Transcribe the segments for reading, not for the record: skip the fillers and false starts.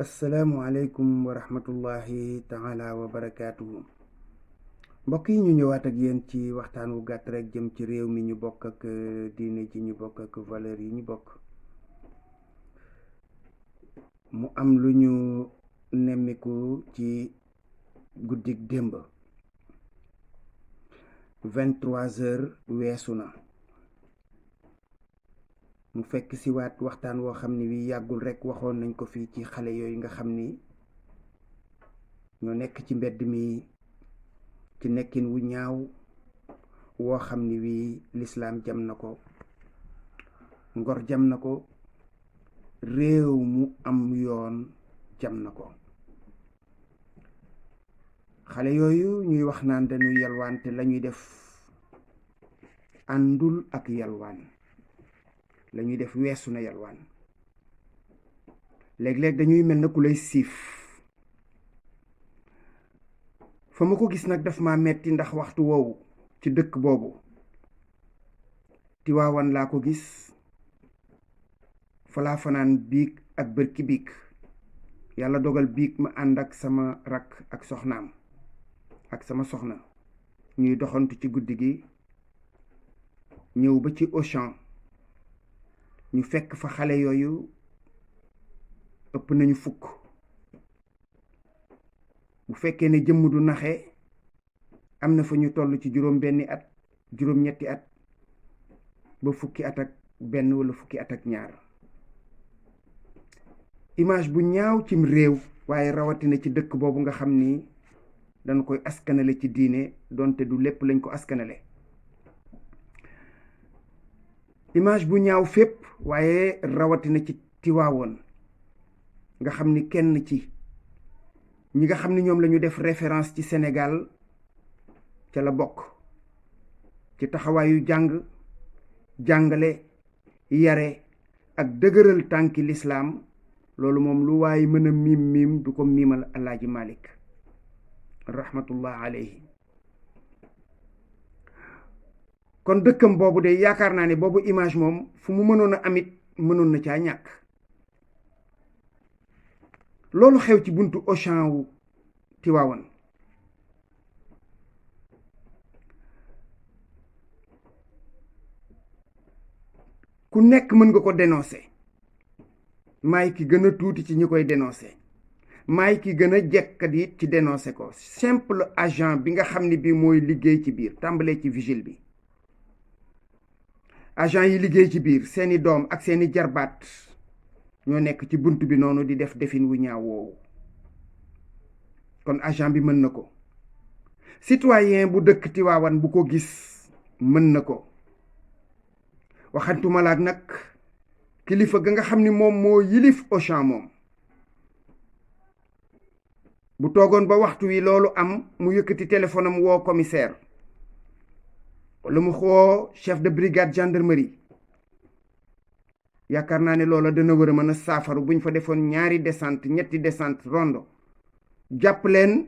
asalaamualeykum wa rahmatullahi taala wa barakaatuhu. mbokk yi ñu ñëwaat ak yéen ci waxtaan wu gàtt rek jëm ci réew mi ñu bokk ak diine ji ñu bokk ak valeur yi ñu bokk. mu am lu ñu nemmiku ci guddik démb 23h weesu na mu fekk si waat waxtaan woo xam ni wi yàggul rek waxoon nañ ko fii ci xale yooyu nga xam ni ñoo nekk ci mbedd mi ci nekkin wu ñaaw woo xam ni wi lislaam jam na ko, ngor jam na ko, réew mu am yoon jam na ko. xale yooyu ñuy wax naan dañuy yalwaan te lañuy def àndul ak yalwaan, lañuy def weesu na yalwaan. léeg-léeg dañuy mel na ku lay siif. fa ma ko gis nag daf ma metti ndax waxtu woowu ci dëkk boobu Tiwaawan laa ko gis, falaa fanaan biig ak bërki biig. yàlla dogal biig ma ànd ak sama rakk ak soxnaam ak sama soxna ñuy doxantu ci guddi gi ñëw ba ci Auchan. ñu fekk fa xale yooyu ëpp nañu fukk. bu fekkee ne jëmm du naxe am na fa ñu toll ci juróom-benni at, juróom-ñetti at ba fukki at ak benn wala fukki at ak ñaar. image bu ñaaw cim réew, waaye rawatina ci dëkk boobu nga xam ni dañu koy askanale ci diine donte du lépp lañ ko askanale. image bu ñaaw fépp, waaye rawatina ci Tiwaawoon nga xam ni kenn ci ñi nga xam ni ñoom lañu def référence ci Sénégal ca la bokk, ci taxawaayu jàng, jàngale, yare ak dëgëral tànki lislaam. loolu moom lu waaye mën a miim du ko miimal Alaaji Malik rahmatullah alayhi. kon dëkkam boobu de yaakaar naa ne boobu image moom fu mu mënoon a amit mënoon na caa ñàkk. loolu xew ci buntu Auchan wu Tiwaawan ku nekk mën nga ko dénoncer. maay ki gën a tuuti ci ñi koy dénoncer, maay ki gën a jekkat it ci dénoncer ko. simple agent bi nga xam ni bii mooy liggéey ci biir, tàmbalee ci vigile bi, agent yi liggéey ci biir seeni doom ak seeni jarbaat ñoo nekk ci bunt bi noonu di def defin wu ñaaw woowu. kon agent bi mën na ko. citoyen bu dëkk Tiwaawan bu ko gis mën na ko. waxantuma laak nag kilifa ga nga xam ni moom moo yilif Auchan moom. bu toogoon ba waxtu wi loolu am mu yëkkati téléphone am woo commissaire wala mu xoo chef de brigade gendarmerie, yaakaar naa ne loola dana war a mën a saafaru buñ fa defoon ñaari descente, ñetti descente rondo jàpp leen.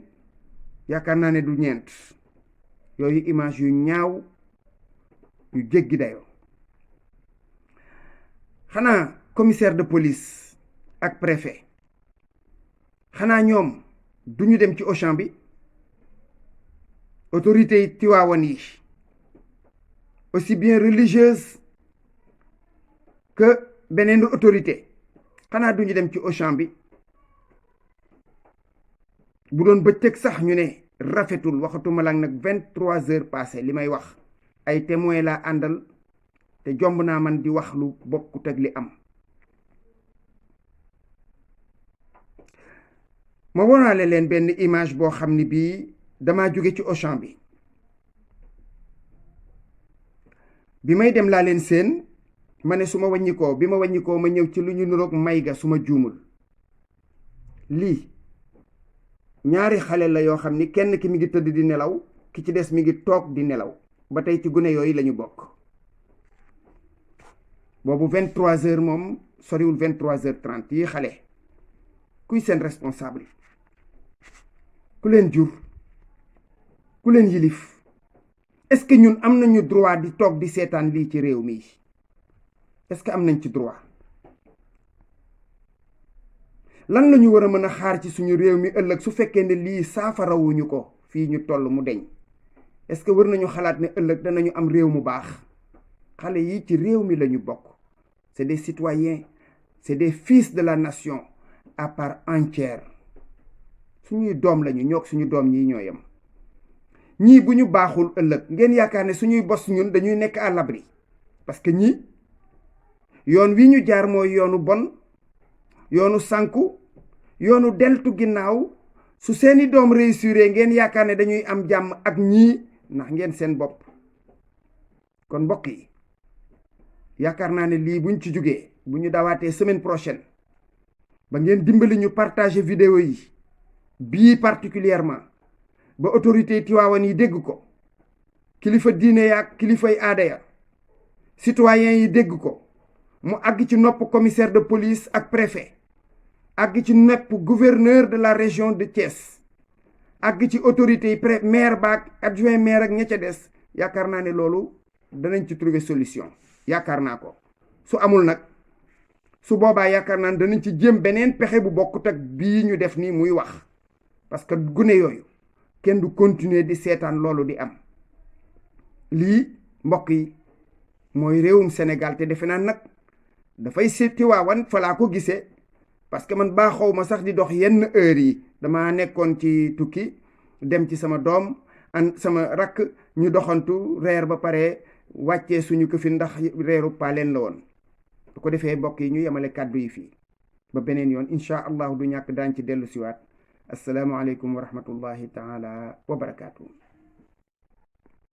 yaakaar naa ne du ñeent. yooyu image yu ñaaw yu jéggi dayoo. xanaa commissaire de police ak préfet, xanaa ñoom duñu dem ci Auchan bi? autorités yi Tiwaawan yi aussi bien religieuse que beneen autorité, xanaa duñu dem ci Auchan bi? bu doon bëccëg sax ñu ne rafetul, waxatuma la nag 23h passé. li may wax ay témoin laa àndal te jomb naa man di wax lu bokkut ak li am. ma wonaale leen benn image boo xam ni bii damaa jóge ci Auchan bi. bi may dem laa leen seen, ma ne su ma wàññikoo, bi ma wàññikoo ma ñëw ci lu ñu niroog may ga su ma juumul. lii ñaari xale la yoo xam ni kenn ki mi ngi tëdd di nelaw, ki ci des mi ngi toog di nelaw. ba tey ci gune yooyu lañu bokk. boobu 23h moom soriwul 23h30 yi xale. kuy seen responsable? ku leen jur? ku leen yilif? est-ce que ñun am nañu droit di toog di seetaan lii ci réew mi? est-ce que am nañ ci droit? lan la ñu war a mën a xaar ci suñu réew mi ëllëg su fekkee ne lii saafarawuñu ko fii ñu toll mu deñ est-ce que war nañu xalaat ne ëllëg danañu am réew mu baax? xale yi ci réew mi lañu bokk, c'est des citoyens, c'est des fils de la nation à part entière. suñuy doom lañu ñoog suñu doom ñii ñoo yem. ñii bu ñu baaxul ëllëg ngeen yaakaar ne suñuy bos ñun dañuy nekk à l'abri, parce que ñii yoon wi ñu jaar mooy yoonu bon, yoonu sànku, yoonu deltu ginnaaw. su seeni doom réussir ngeen yaakaar ne dañuy am jàmm ak ñii, ndax ngeen seen bopp. kon mbokk yi yaakaar naa ne lii buñ ci jógee bu ñu dawaatee semaine prochaine ba ngeen dimbali ñu partager vidéo yi bii particulièrement ba autorité Tivaouane yi dégg ko, kilifa diine ya ak kilifay aada ya, citoyens yi dégg ko, mu àgg ci nopp commissaire de police ak préfet, àgg ci nopp gouverneur de la région de Thiès, àgg ci autorité yi maire baak adjoint maire ak ña ca des. yaakaar naa ne loolu danañ ci trouver solution, yaakaar naa ko. su amul nag su boobaa yaakaar naa ne danañ ci jéem beneen pexe bu bokkut ak bii ñu def nii muy wax, parce que gune yooyu kenn du continuer di seetaan loolu di am. lii mbokk yi mooy réewum Sénégal, te defe naa nag dafay seeti waawan fa laa ko gisee, parce que man baaxoo ma sax di dox yenn heure yi. dama nekkoon ci tukki dem ci sama doom sama rakk ñu doxantu reer ba pare wàccee suñu këfin ndax reeru paaleen la woon. bu ko defee mbokk yi ñu yemale kàddu yi fii ba beneen yoon incha allahu du ñàkk daañ ci dellu siwaat. assalaamu aleykum wa rahmatullahi taala wa barakaatu.